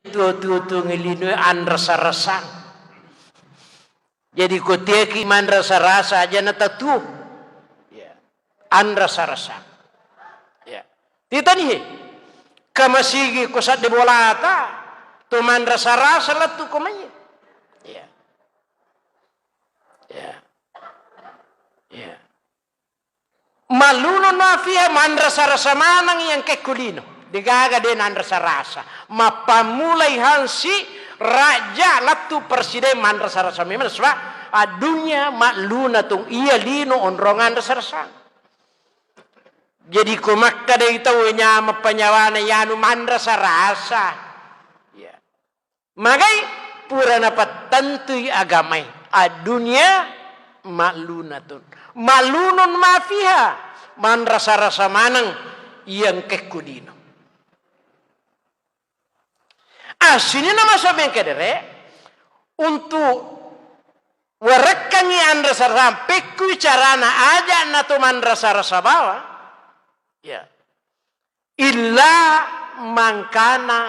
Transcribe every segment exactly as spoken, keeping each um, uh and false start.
tuo-tuo-tuongi linoe anrasa-rasang. Jadi ko tiaki manrasa-rasa aja na tatuo. Ya. Anrasa-rasang. Ya. Titani he. Kamasigi ko sadde bolata, to manrasa-rasa lettu ko mai. Ya. Ya. Ya. Mallunun ma fiha, manrasa-rasa maneng iya engkae ko lino. Degaga de nanrasa-rasa. Mappammulai hansi raja lettu presiden manrasa-rasa memang, sebab addunya ma'lunatun, iya lino onrong anrasa-rasa. Jadi ko makkedai tau nyameng panyawana yanu manrasa-rasa. Ya. Magai pura napattentui agamae, addunya ma'lunatun. Ma'lunun ma fiha, manrasa-rasa maneng iya engkae ko lino. Assinina maso mengkedere, untuk warekkangi anrasa-rasa, pekkui carana aja na to manrasa-rasa bawang. Ya. Illa man kana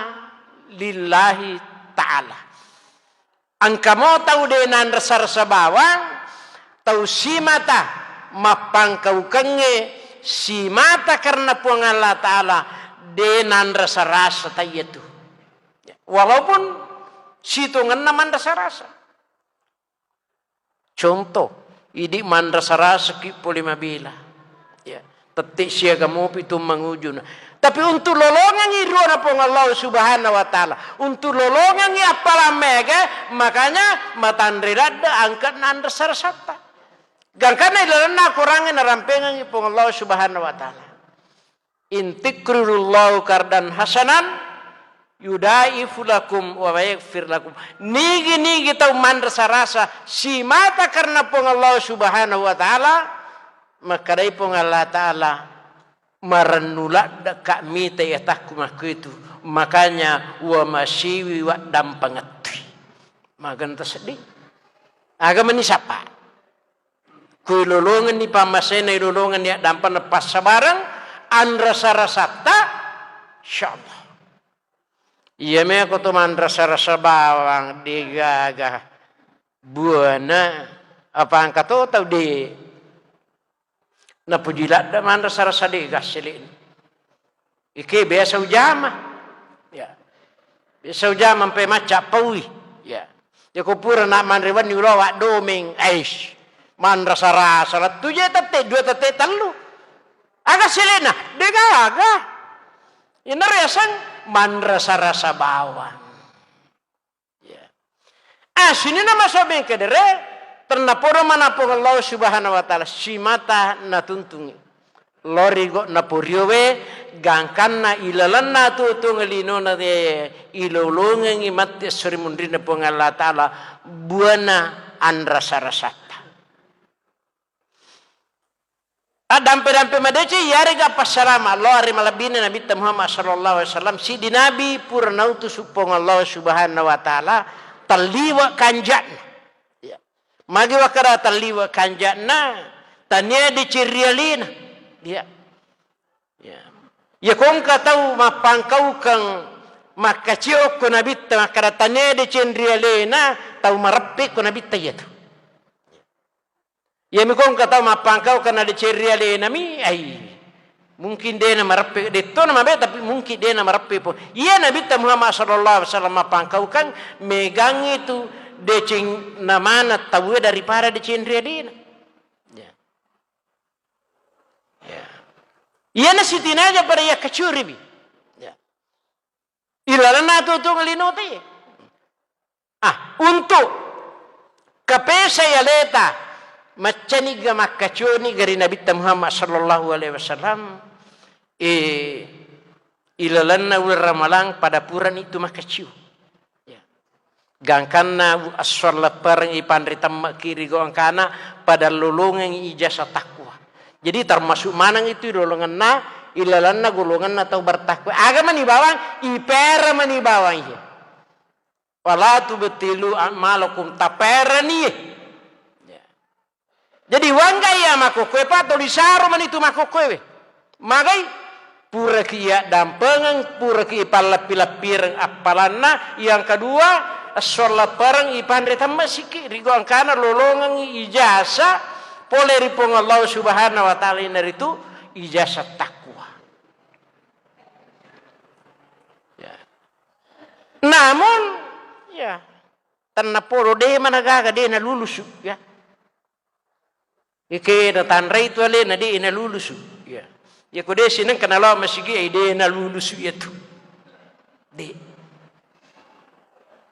lillahi ta'ala. Engkamo tau de nanrasa-rasa bawang, tau simata mappangkaukengnge simata karena Puang Allah Ta'ala, de nanrasa-rasa taiyatu. Walaupun sitongenna manrasa-rasa. Contoh, idi manrasa-rasaki pole mabela. Ya, tette siaga mopi tu mangujuna. Tapi untuk lolongengi ruana Puang Allah Subhanahu wa Ta'ala, untuk lolongengi appalang mega, makanya matanre ladde angkat nanrasa-rasatta. Gangkanna ilalenna Qurangnge narampengengi Puang Allah Subhanahu wa Ta'ala. In tuqridullahu qardan hasanan yudaifu lakum wa yaghfir lakum. Nigi-nigi tau manrasa-rasa simata karena Puang Allah Subhanahu wa Ta'ala, makkedai Puang Allah Ta'ala, marennu laddeka mita atakku makkuitu. Makanya wa masiwi waddampengeng tui. Magenta seddi. Aga meni sapa? Kuilolongenni pammasena, ilolongenni addampenna, passabareng anrasa-rasatta, insyaallah. Iya meko to manrasa-rasa bawang, degaga buana, apa engka to tau de. Napuji ladde manrasa-rasa, de gassele'na. Ike biasa ujama. Ya. Biasa ujama mpe macca paui. Ya. Yako pura na manre wenni ulowa domeng, aish. Manrasa-rasa lettu je tette, dua tette, tellu. Aga sele'na, degaga. Inaro yaseng manrasa-rasa bawang. Ya. Ah, sininna masobeng kedere, tennapodo manapung Allah Subhanahu wa Ta'ala, simata natuntungi. Lori go naporiowe, gangkanna ilalenna tutung linona de, ilolongengi matti esso ri munrinna Puang Allah Ta'ala, buana anrasa-rasatta. Addampe-dampe madeceng, iyarega passalama lao ri malebbina Nabitta Muhammad sallallahu alaihi wasallam, siddi nabi pura nautusu Puang Allah Subhanahu wa Ta'ala, talliwe kanja'na. Ya. Magi wakkada talliwe kanja'na, tania deceng ri alena. Ya. Ya. Ya kongka tau mappangkaukeng makkacio ko Nabitta makkada tania deceng ri alena, tau mareppe ko Nabitta iyatu. Iyami ko engka tau mappangkau karena deceng ri alenami, ai, mungkin de namareppe, detto namabe, tapi mungkin de namareppe po. Iya Nabitta Muhammad sallallahu alaihi wasallam mappangkaukang, megangngi tu deceng namana tauwe daripada deceng ri alena. Ya. Ya. Iyana sitinaja pada iya kacuribi. Ya. Ilalenna tutung linote. Ah, untuk kapesai aleta, maccaniga makkacioni gari Nabitta Muhammad sallallahu alaihi wasallam, eh, ilalenna uleng Ramalang pada purani tu makkacio. Ya. Gangkanna u-, assuang leppereng ipanri temme kiri go angkana pada lolongengi ijazah takwa. Jadi termasuk maneng itu lolongenna ilalenna golonganna tau bertakwa. Aga mani bawang, ipera mani bawang iya. Wala tubtilu a'malakum, taperani. Ya. Jadi wangga iya makkokkoe pa toli saro mani tu makkokkoe we. Magai Puraki iyaddampengeng, puraki ipalleppi-leppireng appalanna. Yang kedua, esso lappareng ipanre temmesiki, rigo engkana lolongengi ijazah pole ri Puang Allah Subhanahu wa Ta'ala, inaritu ijazah takwa. Ya. Namun, ya, tennapodo de managaga de nalulusu, ya. Ike natanrai tu alena de nalulusu. Ya. Ya ko de sinengka nalawa masigi ai de nalulusu ya tu. De.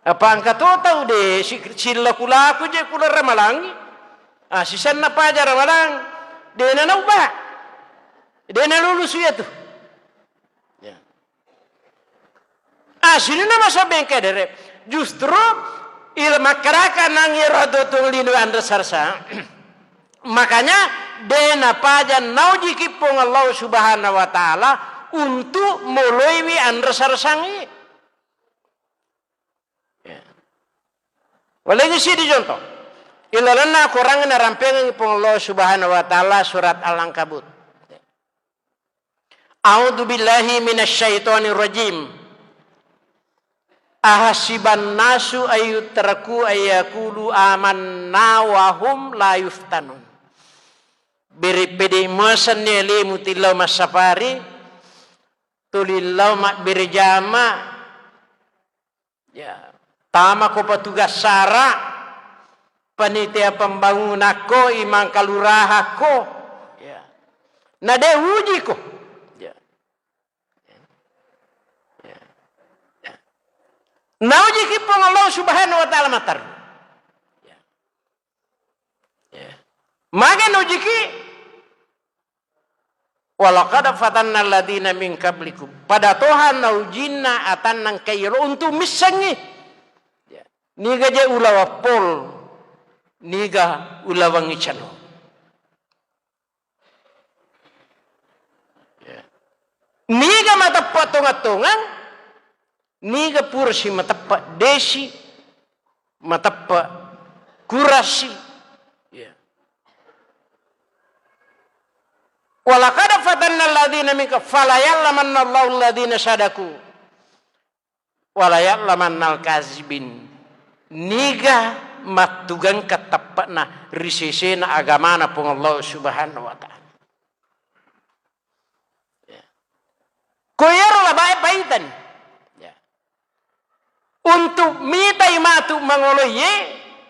Apa engka to tau de si-, silaku-laku je kula ramalangi. Ah, sisenna paja ramalang. De nanauba. De nalulusu ya tu. Ya. Ah, sininna masa bengke dere. Justru il makkaraka nang iyaro dotung lino anre sarsa. Makanya de napaja naujiki Puang Allah Subhanahu wa Ta'ala untuk moloiwi anre sarsangi. Ya. Walengi sidi contoh. Ilalenna Quran narampengengi Puang Allah Subhanahu wa Ta'ala surat Al-Ankabut. A'udzu billahi minasyaitonir rajim. Ahasiban nasu ayyutraku ayyakulu amanna wa hum la yuftanun. Bere pede mesenni alemu tillau massapari, tulillau mabbere jama, ya, tama ko petugas sara, panitia pembangunakko, imang kalurahakko, ya. Na de uji ko. Ya. Ya. Ya. Nauji ki Puang Allah Subhanahu wa Ta'ala matar. Ya. Ya. Maga nauji ki? Walaqad fatanna alladziina min qablikum. Pada toha naujinna atanna engkaiyolo untu missengngi. Ya. Niga je ulawa pol, niga ulawangngi calo. Ya. Niga mateppe tongang-tongang, niga pura si mateppe desi, mateppe kurasi. Ya. Walaqad fatanna alladziina min qab-, fala ya'lamanna Allahu alladziina shadaku. Wala ya'lamannal kazibin. Niga mattugangka teppe'na ri sesena agamana Puang Allah Subhanahu wa Ta'ala. Ya. Ko iyaro labae paitani. Ya. Untuk mitai matu mangoloiye,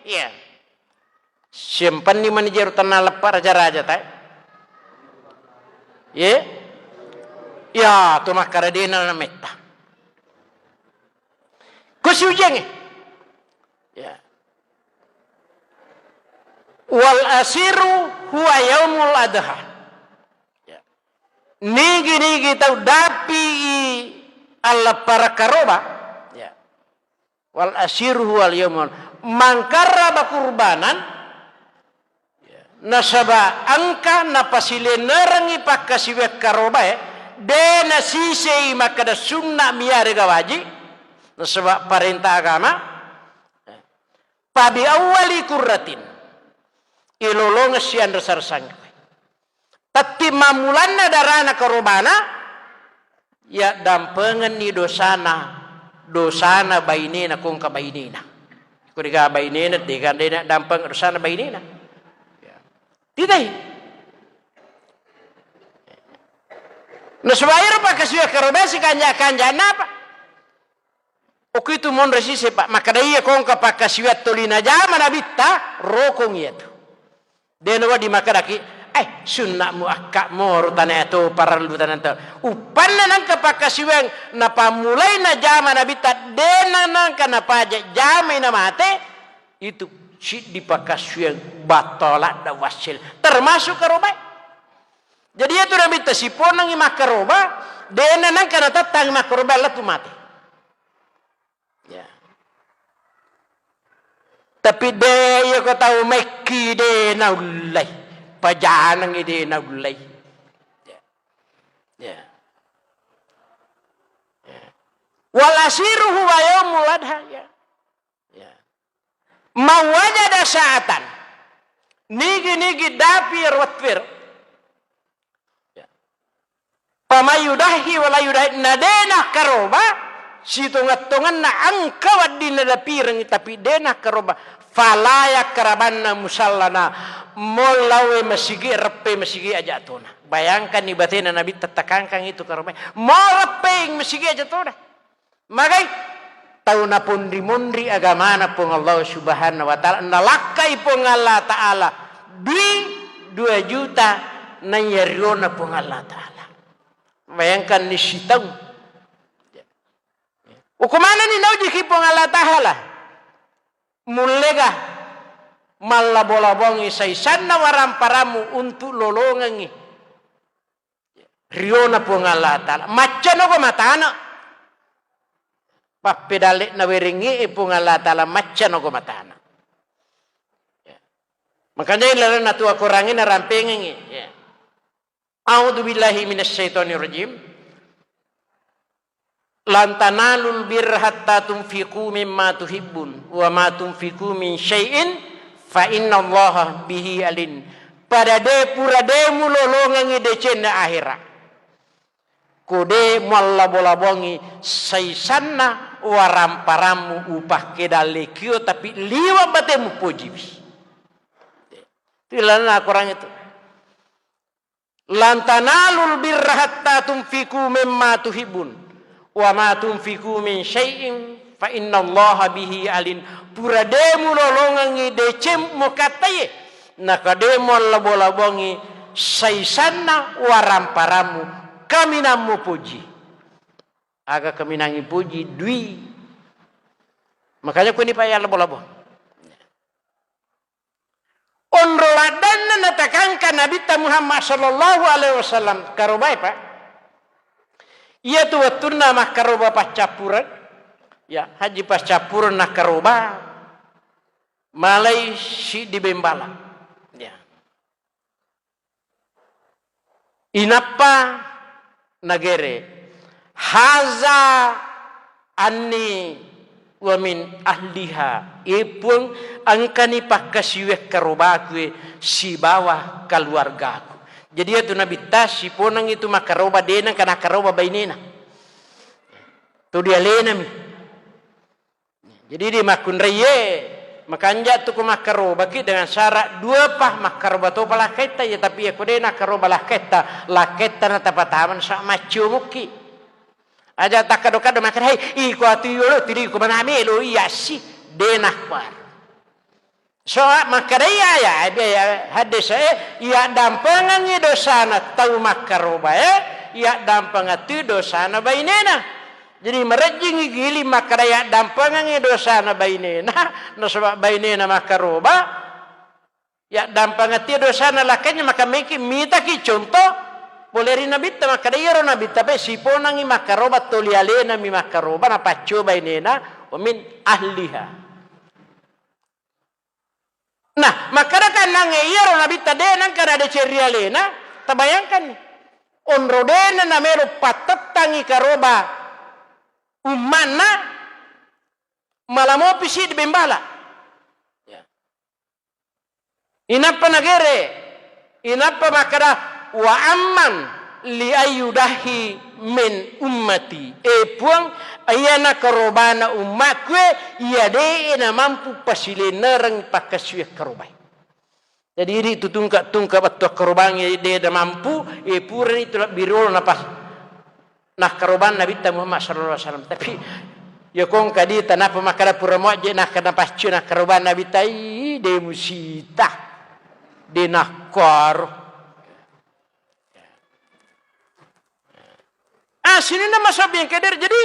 ya. Siampanni mani jero tenna leppa raja-raja tae. Ye? Ya, to makkaradena na metta. Ko siujiangnge. Ya. Wal ashiru huwa yaumul adha. Ya. Nigi-nigi tau dapi i alleppa rakkaroba. Ya. Wal ashiru huwal yaumul. Mangkarraba kurbanan, nasaba engka napasilennerengngi pakkasiwiang karobae, de nasisei makkeda sunna miyarega waji, nasaba parenta agama, fabi awwali kurratin, ilolongeng sianre sarsangka. Tetti mammulanna darana karobana, yaddampengenni dosana, dosana bainena, kongka bainena. Ko dega bainena, dega de naddampeng dosana bainena. Ya. Titai. Nasaba iyaro pakkasiwiang karobae sikanja-kanja napa? Okko itu monro sise, Pak, makkeda iya kongka pakkasiwiang toli najama nabitta, rokong iyatu. De nawedding makkedaki, eh, sunna muakkad moro tana to parellu tana to. Uppanna nengka pakkasiwiang napammulai najama nabitta, de na nengka napaja jamai namate, itu siddi pakkasiwiang battola da wassel. Termasuk karobae. Jadi iyatu nabitta siponangngi makkaroba, de na nengka natettangngi makkaroba lettu mate. Ya. Tapi de, iya ko tau mekki de naullei. Pajanengngi de naullei. Ya. Ya. Ya. Wal ashiru huwa yaumul adha, ya. Ya. Man wajada sa'atan. Nigi-nigi dapi ero wettu ero. Ya. Faman yudahi wala yudahi, na de nakkaroba, sitongeng-tongenna engka wedding nadapirengngi, tapi de nakkaroba, fala yakrabanna musallana, mo laowe masigi, reppe masigi aja tona. Bayangkanni batena Nabitta takangkang itu karobae, mo reppe masigi aja tona. Magai? Tau naponri-monri agamana Puang Allah Subhanahu wa Ta'ala, nalakkai Puang Allah Ta'ala dui dua juta naiya riona Puang Allah Ta'ala. Bayangkan ni sitaung. Ukumana ni naujiki Puang Allah Ta'ala? Mullega mallabo-labongi saisanna waramparammu untuk lolongengi riona Puang Allah Ta'ala. Macca nogo matana. Pappedale nawerengngi e Puang Allah Ta'ala, macca nogo matana. Ya. Makanya ilalenna tua korangi narampengengi. Ya. A'udzu billahi minasyaitonir rajim. Lan tanalul birra hatta tunfiqu mimma tuhibbun wa ma tunfiqu min syai'in fa innallaha bihi alin. Pada de pura de mulolongengi decenna ahera. Ko de muallabo-labongi saisanna waramparammu upakkedallekio, tapi liwa bate mupojiwi. Itu ilalenna Al-Quran itu. Lan tanalul birra hatta tunfiqu mimma tuhibbun wa ma tunfiqu min syai'in fa innallaha bihi alin. Pura de mulolongengi deceng mukattaye, naka de muallabo-labongi saisanna waramparammu, kaminang mupoji. Aga kaminangi poji? Dui. Makanya kuni payah labo-labo. Onro laddanna natakangka Nabitta Muhammad sallallahu alaihi wasallam karobae, Pak. Iyatu wettunna makkaroba paccappureng, ya, haji paccappureng nakkaroba, malai siddi bembala. Ya. Inappa nagere, haza anni wa min ahliha. E Puang, engkani pakkasiwiang karobakue sibawa kaluargaku. Jadi, iyatu Nabitta siponeng itu makkaroba, de nengka nakkaroba bainena. Tu dialenami. Jadi, di makkunraie, makanja tu ko makkarobaki dengan syarat dua pa, makkaroba topa lakkaitta, ya, tapi ya ko de nakkaroba lakkaitta, lakkaitta natapatama sa macciomukki. Aja takkado-kado makkeda, "Hei, iko atu yolo tiri ko mana melo iya si, de nakkuaro." So, makkeda iya, ya, ya, hadis, eh, iya dampengengi dosana tau makkaroba, eh, iya dampengeng tu dosana bainena. Jadi, marejjingi giling makkeda yaddampengengngi dosana bainena, nasaba bainena makkaroba, yaddampengetti dosana lakkainna, maka meki mitaki contoh pole ri Nabitta, makkeda iyaro Nabitta pe siponangngi makkaroba, toli alenami makkaroba, napacco bainena, wa min ahliha. Nah, makkeda kannangnge iyaro Nabitta de nengka nadeceng ri alena, tabayangkanni. Onro de na namelo pattettangngi karoba ummanna, malamopi siddi bembala. Ya. Inappa nagere, inappa makkeda, "Wa amman li ayyudahi min ummati." E Puang, iyana karobana ummakku e, iya de namampu pasilennereng pakkasiwiang karobae. Jadi, idi tu tungka-tungka battu akkarobangnge de namampu, e purani tu labbi riolo napas-, nakkarobang Nabitta Muhammad sallallahu alaihi wasallam. Tapi, ya kong kadita napa makkeda pura muajje nakkeda paccio nakkarobang Nabitta, ii, de musita, de nakkaro. Ah, sininna masobbing keder. Jadi,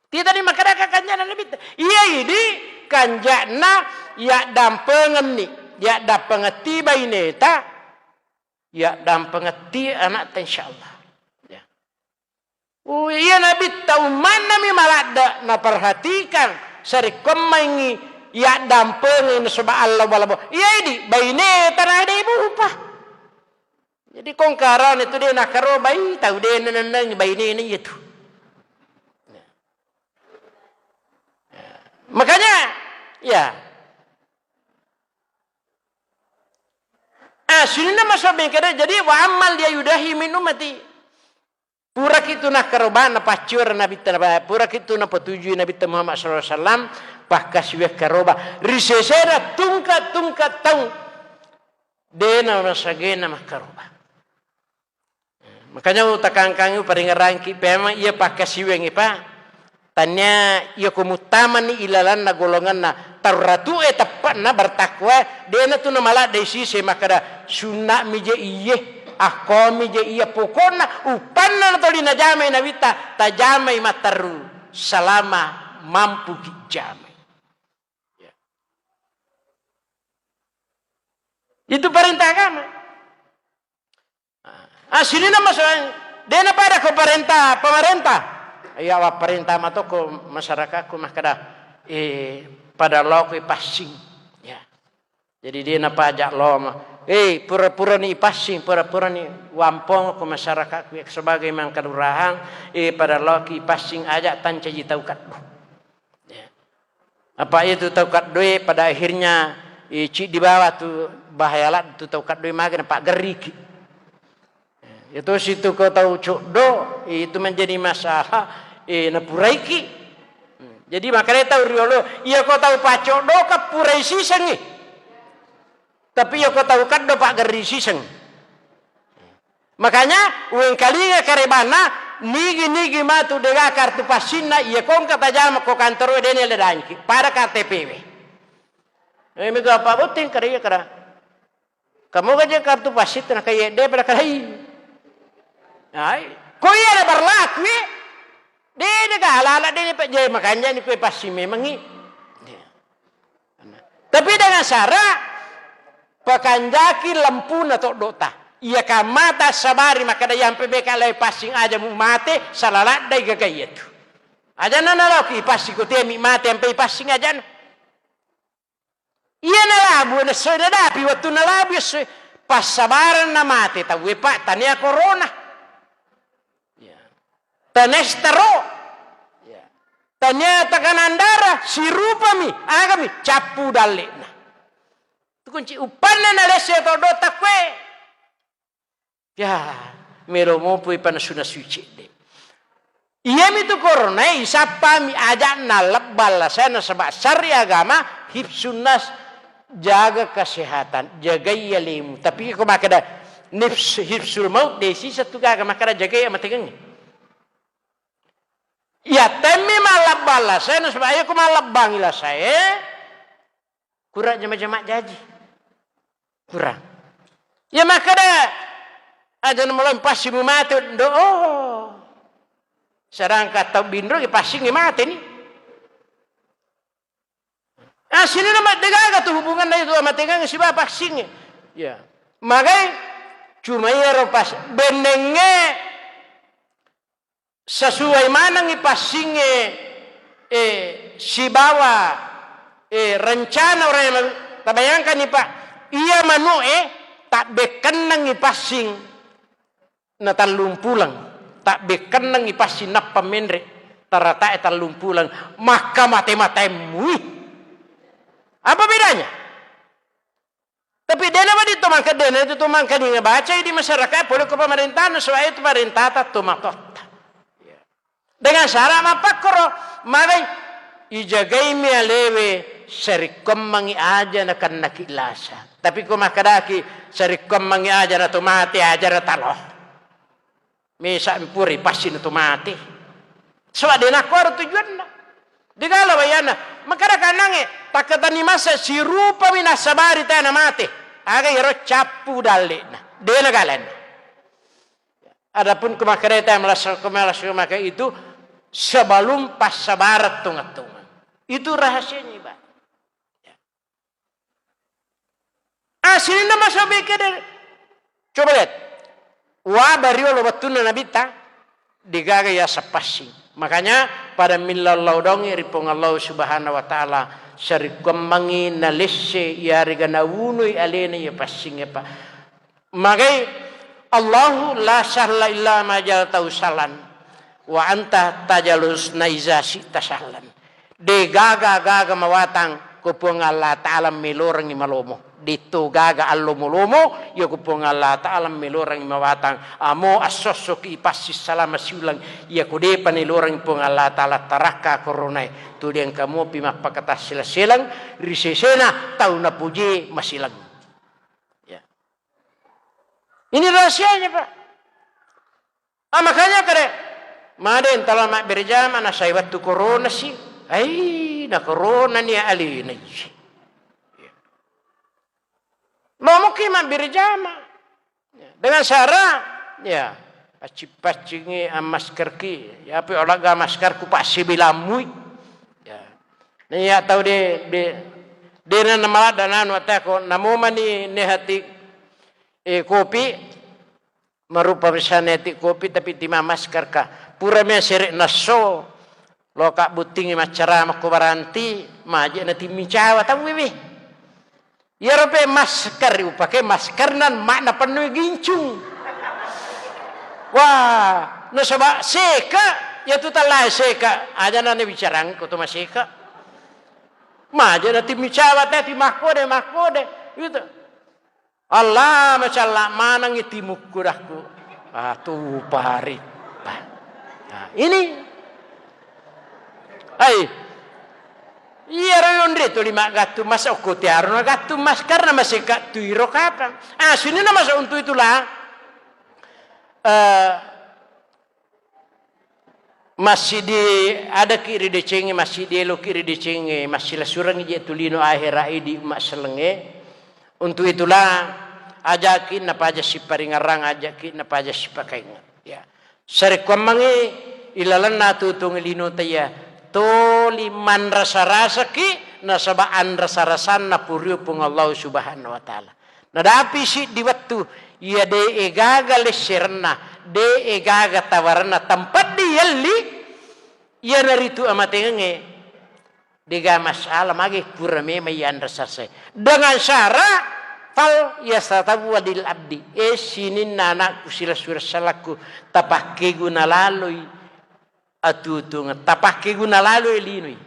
titani makkeda kanjana Nabitta. Iya idi kanjana yaddampengenni, yaddampengetti baineta, yaddampengetti anakta, insyaallah. Ya. Oh, iya Nabitta ummanna mi maladde naperhatikan sarekkoammengngi yaddampengengi nasaba Allah balabo. Iya idi baineta na de mupa. Jadi, kongkarana tu de nakarobai, tau de nenenneng bainena iya tu. Makanya, ya. Ah, sininna masobbing kede, jadi, "Wa ammal li ayyudahi min ummati." Puraki tu nakkaroba napacciwara Nabitta, puraki tu napatujui Nabitta Muhammad sallallahu alaihi wasallam, pakkasiwiang karoba. Ri sesena tungka-tungka taung, dena masagena makkaroba. Makanya utakangkangi, uparingerangki pemang iya pakkasiwiangngi, Pak. Tania iya ko muttamani ilalanna golonganna tarratu'e teppe'na bertakwa, dena tu namaladdai sise makkada, "Sunna mi je iye, akko mi je iya." Pokokna uppanna toli najamai Nabitta, tajamai matteru selama mampuki jamai. Ya. Itu perintah agama. Ah, sininna masalah, dena pada ko parenta, pemerintah. Iya, wa parenta matoko masyarakatku makkada, eh, pada loko passing. Ya. Jadi dena pajak loma. Eh, pura-purani passing, pura-purani wampong ko masyarakatku ya, sebagai mangkalurahan, eh, pada loki passing aja tancaji tau kaddo. Ya. Apa itu tau kaddoe pada akhirnya, eh, ciddi bawa tu bahaya lad tu tau kaddoe mage napaggerriki. Ya, itu situ ko tau coddo, eh, itu menjadi masalah, eh, napuraiki. Jadi makanya tau riolo, iya ko tau pacoddo ka purai sisengngi. Tapi iya ko tau kaddo paggerri siseng. Makanya, uwengkalinga karebanna, nigi-nigi matu dega kartu passinna, iya kongka tajama ko kantoro dene le dangki, pada K T P we. Eh, mega apa botting kare iya kara. Kamu gaja kartu passit na kaye de pada karai. Ai, ko iya ada berlaku ya. De, de gala ala de pe je makanya ni kue passing memangngi. Tapi dengan syarat pakanjaki lempuna toddota. Iya kamata sabari makkada yampe beka lai passing aja mu mate, sala laddai gaga iya tu. Aja nana loki passing ko temi mate ampe passing aja. Iya nalabu, nassoi nadapi wettu nalabu, essoi. Passabarenna mate tauwe, Pak, tania corona. Ya. Tania stero. Ya. Tania tekanan darah, sirupami, agami, cappu dalle'na. Tu kunci uppanna nalesse toddo takkue. Ya, melo mopoi panasu-nasu cedde. Iyamitu corona isappami aja'na lebbang lasai nasaba syari agama hifzun nafs, jaga kesehatan, jagai alemu. Tapi ko makkeda nifs-, hifzul maut de sisa tu gaga makkeda jagai amatengengnge. Iya temmi mallebbang lasai nasaba iya ko mallebbangi lasai, kurang jama-jama jaji. Kurang. Iya makkeda, aja na malai passing mumate, ndo, oh. Sedangkan tau binro ki passing mate ni. Ah, sini nama degaga tu hubungan dari tu amatengang siba passing. Ya. Magai cuma iya ro pas bennengnge sesuai manengngi passingnge, eh, sibawa, eh, rencana orang yang tabayangkanni, Pak, iya manu'e tabbekkennengngi passing na tallung puleng, tabbekkennengngi passing nappa menre, taratae tallung puleng, makka mate-matemmui. Apa bedanya? Tapi dena wedding to mangkeddena itu to mangkeddinga bacai di masyarakat pole ko pemerintahna, soalnya itu pemerintah ta to matotta. Dengan syarat mappakkoro, magai ijagaimi alewe, sarikkommangi aja nakennaki lasa. Tapi ko makkedaki sarikkommangi aja na to mate aja na talo. Mesa pura passing tu mate. Sebab de nakkoro tujuanna. Digala wayana. Makkada kanangnge, takkatenni masa sirupami nassabari tena mate. Aga iyaro cappu dalle'na. De nagalenna. Adapun ko makkada tena malasa, ko malasa maka itu sebelum passabareng tongeng-tongeng. Itu rahasianya, Pak. Asininna masobe kede. Coba lihat. Wa bariolo wettunna nabitta degaga yaseng passing. Makanya pada millau-lau dongi ri Puang Allah Subhanahu wa Ta'ala, sarikkuammengngi nalesse iyarega nawunui alena iya passingnge, Pak. Magai, Allahu la sahla illa ma ja'altahu sahlan, wa anta taj'alul huzna idza syi'ta sahlan. De gaga-gaga mawatang ko Puang Allah Ta'ala melorengngi malomo. Detto gaga allomo-lomo, iyako Puang Allah Ta'ala melorangngi mawatang amo, assossoki passissalama siulang, iyako depa nelorangngi Puang Allah Ta'ala tarakka koronae, tu de engka mopi mappakatassela-selang ri sesena tau napojie masileng. Ya. Ini rahasianya, Pak. Ah, makanya kare, made entala mabbere jama nasai wettu korona si. Ai, na korona ni alena ji. Lo muki mabbere jama. Ya, dengan syarat, ya, paccing-paccingi, ah, maskerki. Ya, apa olahraga maskerku passibilammui. Ya. Nah, ya tau de, de, de na maladda nanu atako, namo mani nehati, eh, kopi, Marupa misalna ti kopi tapi timamasker ka. Pura mia sere nasso. Loka buttingi maccarama ko baranti, maje na timmi cawa tau wewe. Iyaro pe masker upake masker nan makna penuhi gincung. Wah, nasaba seka, ya tu talai seka. Aja na bicarang ko to maseka. Maje na timmi cawa te ti makkode, makkode. Gitu. Allah macalla manengngi timukku dakku. Ah, tu pari. Nah, ini. Hai. Iyaro yonre tuli maggattu mas okko tiaro nagattu mas karena maseka tuiro kapang. Ah, sini na masuk untuk itulah. Eh, Massidi adaki ri decengnge, massidi eloki ri decengnge, massilasureng je tu lino ahera idi umma sellengnge. Untuk itulah, ajaki napaja siparingerrang, ajaki napaja sipakainge. Ya. Sarekkuammangngi ilalenna tutung lino taya toli manrasa-rasaki nasaba anrasa-rasanna purio Puang Allah Subhanahu wa Ta'ala. Nadapi siddi wettu, iya de'e gaga lesserenna, de'e gaga tawarenna, tempeddi yelli, iyanaritu amatengengnge, dega masalah mage pura memang yanrasa-rasai. Dengan syarat, fal yasatawwadil abdi, eh, sininna anakku silessureng salakku, tapakkeguna laloi atuo-tuongeng, tapakkeguna laloi linoi.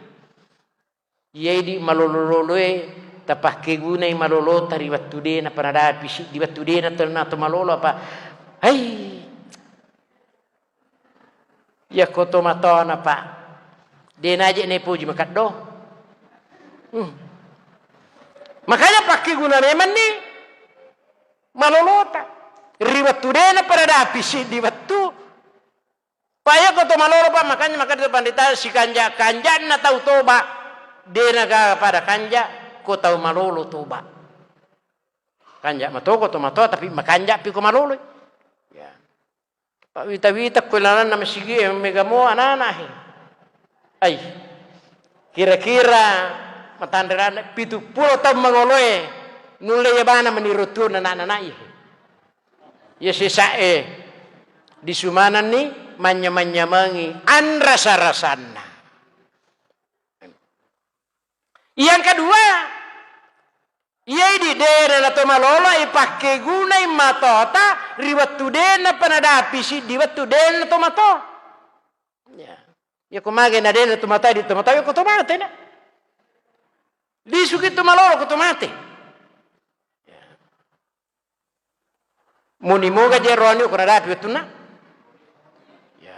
Iya idi malolo-loloe tapakkegunai malolota ri wettu de napanadapi siddi wettu de nato, nato malolo apa. Hai. Iya ko to matona, Pak. De naje nepoji makeddo. Hmm. Makanya pakkeguna memang ni malolota. Ri wettu de napanadapi siddi wettu. Pak, iya ko to malolo, Pak, makanya makkeda pandita, sikanja-kanja'na tau toba, de naga pada kanja ko tau malolo toba. Kanja matoko to matoa, tapi makanja pi ko malolo. Ya. Pak, wita-wita ko lalanna masigi e, mega mo anana he. Ai. Kira-kira matanre-ranre pitu pulo taung mangoloe nulle iya bana meniro tuo nana-nana iya. Iya sesa'e disumanenni manynyameng-nyamengi anrasa-rasanna. Yang kedua, iya idi de nato malolo ipakkegunai matota ri wettu de napanadapi siddi wettu de nato mato. Ya. Iya ko mage na de nato mato di to mato, iya ko to mate na. Lisuki to malolo ko to mate. Ya. Muni moga je roani ko nadapi wettunna. Ya.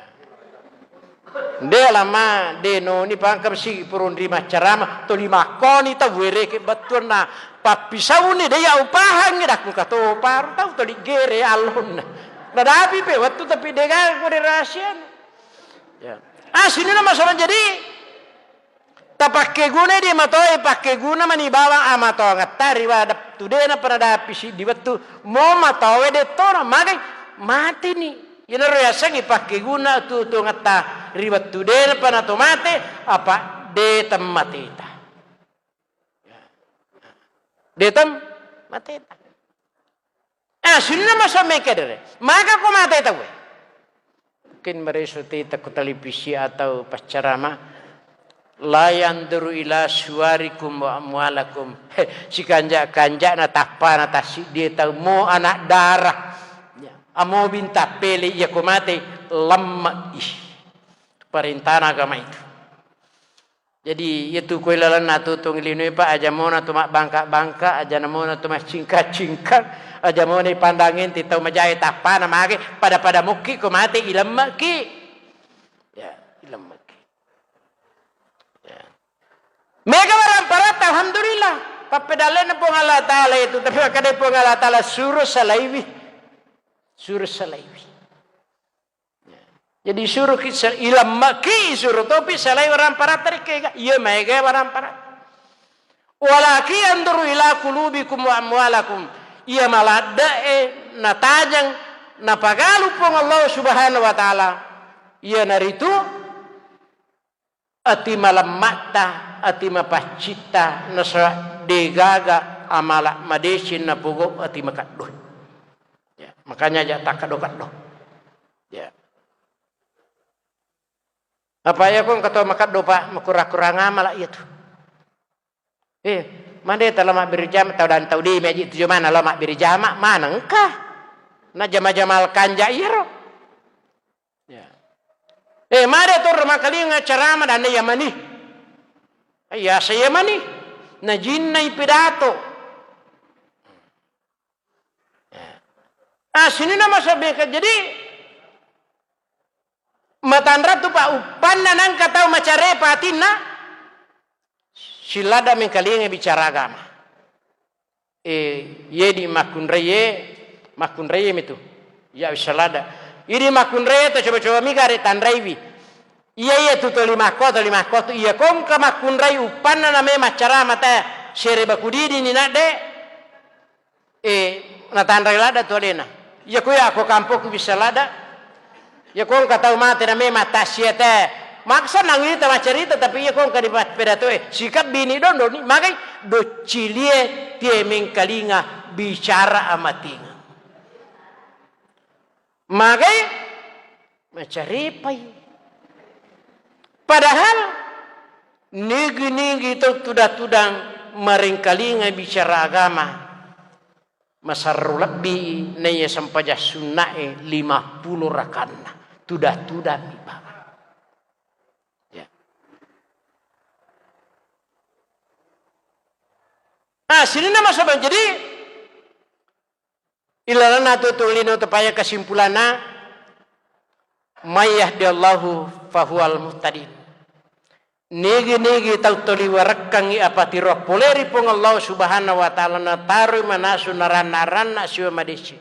De lama de noni pangka besi purun ri maccarama to lima koni tau wereke bettuanna pappisauni de ya upahangi dakku kato paru tau to ligere allonna. Nadapi pe wettu tapi de gaga ko de rahasiana. Ya. Ah, sini na masalah jadi Tapakkegunai de matoe, pakkeguna mani bawang amatongetta ri wettu de napanadapi siddi wettu. Mo matoe de tona, magai mateni. Iyanaro yasengnge pakkeguna tuo-tuongetta ri wettu de napanato mate, apa de temmateta. De temmateta. Ah, sunna masa mekkedere. Maka ko mate tauwe. Mungkin mereso tita ko televisi atau paccarama. La yanzuru ila suwarikum wa amwalakum. Heh, sikanja-kanja na tappana tassiddi tau mo anak darah. Ya, amo binta pele iya ko mate lemme ih. Perintahna agama itu. Jadi, iyatu koi lalenna tutungeng linoe, Pak, aja mona tu mabbangka-bangka, aja namona tu maccingka-cingka, aja mona ipandangeng ti tau majae tappana mage, pada-pada mukki ko mate, ilemmekki. Ya, ilemmekki. Ya. Mega waramparatta, alhamdulillah. Pappedallenna Puang Allah Ta'ala itu, tapi makkeda Puang Allah Ta'ala, suro salaiwi. Suro salaiwi. Jadi suruh ki-, se-, ilemmeki, suruh topi salai waramparatta rekega. Iya maega waramparatta. Walakin yanzuru ila qulubikum wa amwalakum. Iya maladde'e natajeng, napagalu Puang Allah Subhanahu wa Ta'ala. Iyanaritu ati malemma'ta, ati mapaccitta, nasaba degaga amala madeceng napogau ati makeddo. Ya, makanya aja takkeddo-keddo. Ya. Apa iya ko engka to makeddo, Pak, makurang-kurang amala iyatu. Eh, mande tala mabbere jama, tau dan tau demi aja itu jomana lo mabbere jama, mana engka. Na jama-jama kanja iyaro. Ya. Eh, made to Ramakalingeng ceramah dan iya mani. Iya saya mani. Na jinnai pidato. Ah, sininna masa beka. Jadi, matanra tu, Pak, uppanna nangka tau macarepa atinna, sillada mengkalinga bicara agama. Eh, ye di makkunraie, makkunraie mitu. Ya, bisa lada. Idi makkunraie to coba-coba mi gare tanraiwi. Iya, iya, tu toli makko, toli makko tu. Iya, kongka makkunrai uppanna name maccara mata sere bakudidi ni nadde. Eh, natanrai lada tu alena. Iya, ko ya, ko kampokku bisa lada. Iya, ko engka tau mate na memang tassiate. Maksa nangita maccarita, tapi iya, ko engka di pa-, pedatoe. Sikap bini dondoni, magai docilie tie mengkalinga bicara amatinga. Magai macaripai. Padahal nigi-nigi tau tudang-tudang marengkalinga bicara agama, masarro lebbi naiya sempajang sunnae lima pulo rakanna. Tudang-tudang mi bawang. Ya. Ah, sininna masabang. Jadi, ilalenna tu, tu lino tepaya kesimpulanna, may yahdillahu fahuwal muhtadin. Nigi-nigi tau toli warekkangngi apa tiro pole ri Puang Allah Subhanahu wa Ta'ala, nataroi manasu naranna-ranna siwa madeceng.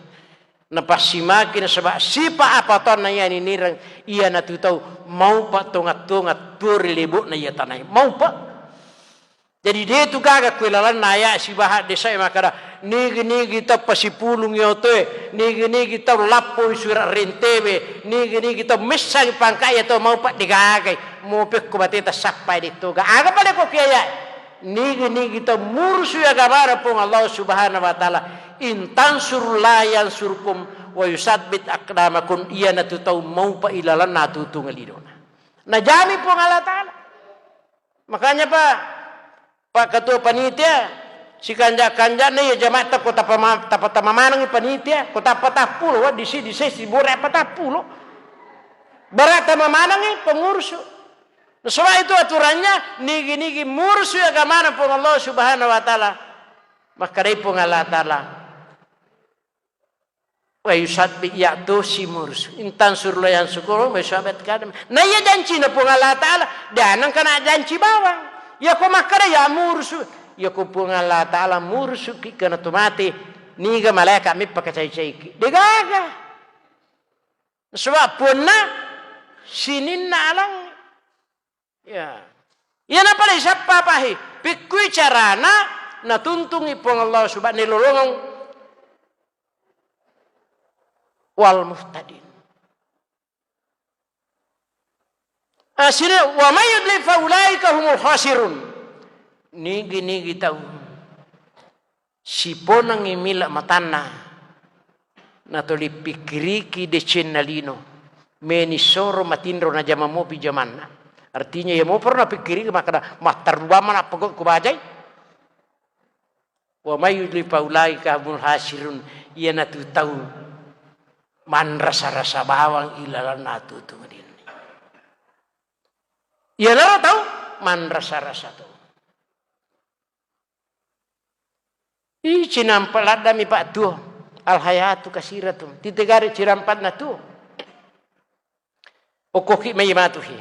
Napassimaki nasaba sipa apa tonna iya ninireng, iyanatu tau maupa tonga-tonga tuo ri lebo'na iya tanae. Maupa. Jadi, de tu gaga kue lalenna aya sibaha desa e makkada, nigi-nigi tau pasipulung otoe, nigi-nigi tau lappoi sura rentewe, nigi-nigi tau messangi pangka iya to maupa degagai, mopekko bateta sappai de toga. Aga pada ko kiaya? Nigi-nigi tau murusu agamana Puang Allah Subhanahu wa Ta'ala, in tansurullah yansurkum wa yusabbit aqdamakum, iyanatu tau maupa ilalenna tutungeng linona. Najami Puang Allah Ta'ala. Makanya, Pak, Pak Ketua Panitia, sikanja-kanjana iya jama'ta ko tapama-, tapatama manengi panitia, ko tapatappulo, wa, disi, disi, sibore patappulo. Barata mamanengi pengurus. Nasaba itu aturannya, nigi-nigi murusu agamana Puang Allah Subhanahu wa Ta'ala. Makkedai Puang Allah Ta'ala, wa yusabbit, iya tosi murusu. In tansurullah yansurkum wa yusabbit aqdamakum. Na iya jancina Puang Allah Ta'ala, de nengka na janci bawang. Iya ko makkada ya murusu. Iya ko Puang Allah Ta'ala murusuki kena to mate, niga malaika meppa kacai-caiki? Degaga. Sebab Puanna sininna alang. Ya. Iyana pada isappa pahi, pikkui carana natuntungi Puang Allah Subhanahu, nilolongeng wal muhtadin. Asli, wa may yudlil fa ulaika humul khasirun. Nigi-nigi tau siponengngi mila matanna, natoli pikkiriki decenna lino, meni soro matinro najama mopi jamanna. Artinya, iya moporo napikkiriki makkada, mattarubang mana pegau kubajai. Wa may yudlil fa ulaika humul khasirun, iyanatu tau manrasa-rasa bawang ilalanna atutu madinni. Iyanaro tau manrasa-rasa tu. Ih, cinampa laddami, Pak, tuo. Al hayatu kasiratu. Titegare cinampatna tuo. Okkoki mai matuhi.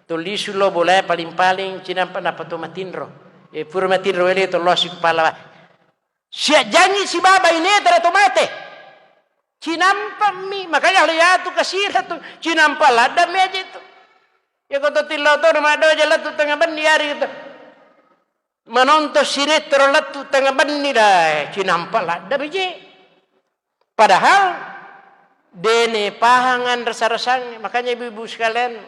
Tollisu lo bolae paling-paling cinampa nappa to matinro. E, pura matinro ele to losi kepala. Siajjangi sibawa baineta to mate. Cinampami, makanya al hayatu kasiratu. Cinampa laddami aja itu. Ya ko to tillo to na maddoja lettu tengnga benni ari itu. Menonton sinetron lettu tengnga benni, dai, cinampa laddami je. Padahal dene pahang anrasa-rasangnge. Makanya ibu-ibu sekalian,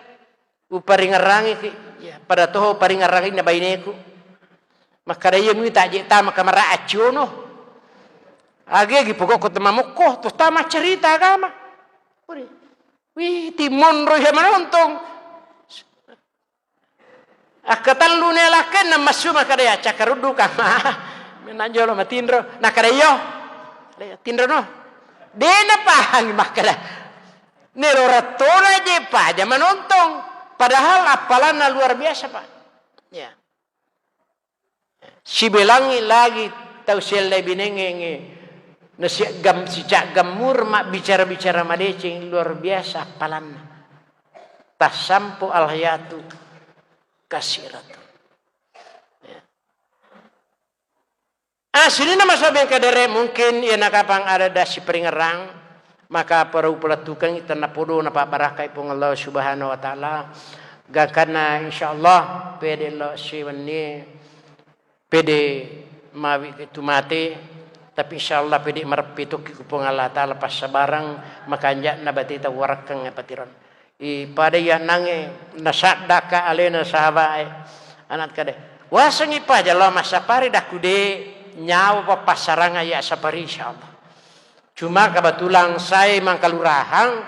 uparingerrangi ki, ya, pada toho paringerrangi na baineku. Makkada iya mui taje tama kamara acciono. Age gi pokok ko temamokko, to tama cerita agama. Wih, timonro ya menonton. Akkatellu ni alakkenna massu makkeda, "Ya, cakkaruddu kamma." Menang jolo matinro. Nakkeda, "Iyo." Tinrono. De' napahangi makkeda. Nero rettona je paja manontong. Padahal appalanna luar biasa, Pak. Ya. Sibelangi lagi tau selle binengengnge. Nasiaggam-, sicaggammur mabbicara-bicara madeceng luar biasa appalanna. Tassampo al hayatu kasiratu. Ya. Ah, sininna masabbeng kadere mungkin iya nakapang ada dasi peringerang, maka para upalettukeng tenna podo napabarakai Puang Allah Subhanahu wa Ta'ala. Gangkanna insyaallah pede lo siwenni pede mawi tu mate, tapi insyaallah pede mareppi tokki ku Puang Allah Ta'ala passabareng makanja'na bateta warekkeng patiron. I pada iya nangnge nasaddaka alena sahabae, anak kade. Wasengi paja lo massapari dakku de nyawa pappassaranga iya sapari insyaallah. Cuma kebetulan saya mangkalurahang,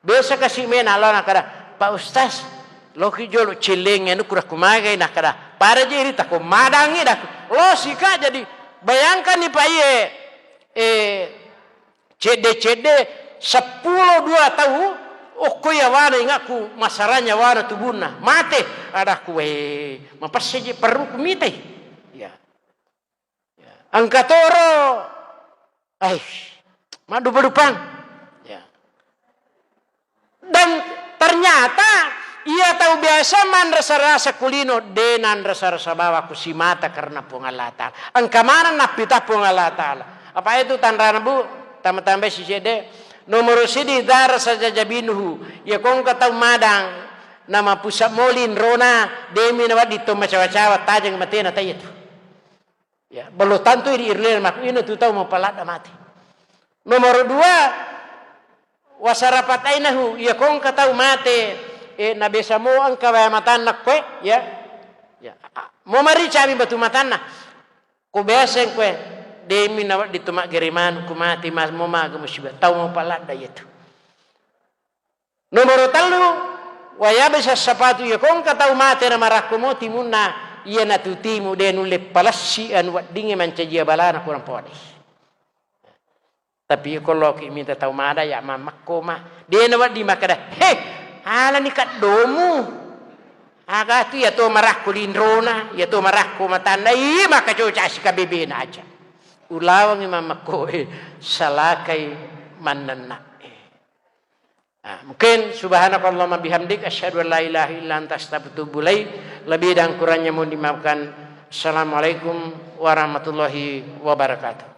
biasa kasi mena lo nakada, "Pak Ustaz, loki jolo celleng anu kura kumagai," nakada, "Pada je iri tako madangi dak." Lo sika jadi bayangkan ni Pak iye, eh, cedde-cedde seppulo dua tau, okko yawana ingaku masaranya wana tubunna, mate. Adakku, "Weh, mapesse je perruku mitai." Ya. Ya. Engka toro, eh, maddupa-dupang. Ya. Dan ternyata iya tau biasa manrasa-rasa kulino, de nanrasa-rasa bawa ku simata karena Puang Allah Ta'ala. Engka maneng nappita Puang Allah Ta'ala. Apa itu tanrana, Bu? Tama-tambai sisede. Nomoro sidi dara saja jabinuhu. Iya kongka tau madang nama pusat moli nrona, demi nawadding to macawa-cawa tajeng matena taiya tu. Ya, belum tentu iri irlena matu ina tu tau mapaladda mate. Nomor dua, wasarapat ainahu, iya kongka tau mate, eh, nabesa mo engka waya matanna koe, ya. Ya, a-, mo marica mi batu matanna. Ko biasa koe, demi nawadding tu maggere manu ku mate mas mo maga musibah. Tau mapaladda iya tu. Nomoro tellu, wayabisa sapatu, iya kongka tau mate na marakko mo timunna, iya natu timu de nulle palessi anu weddingnge mancajia balana kurang pole. Tapi iya ko loki minta tau mada ya mammekko ma. De na wedding makkeda, "He, alani kaddomu." Aga tu iya to marakko linrona, iya to marakko matanna, iya maka coca sikabebena aja. Ulawangi mammekko e, salakai mannenna. Ah, mungkin subhanakallahumma bihamdik, asyhadu an la ilaha illa anta, astaghfiruka wa atubu ilaik. Lebih dan kurangnya mohon dimaafkan. Assalamualaikum warahmatullahi wabarakatuh.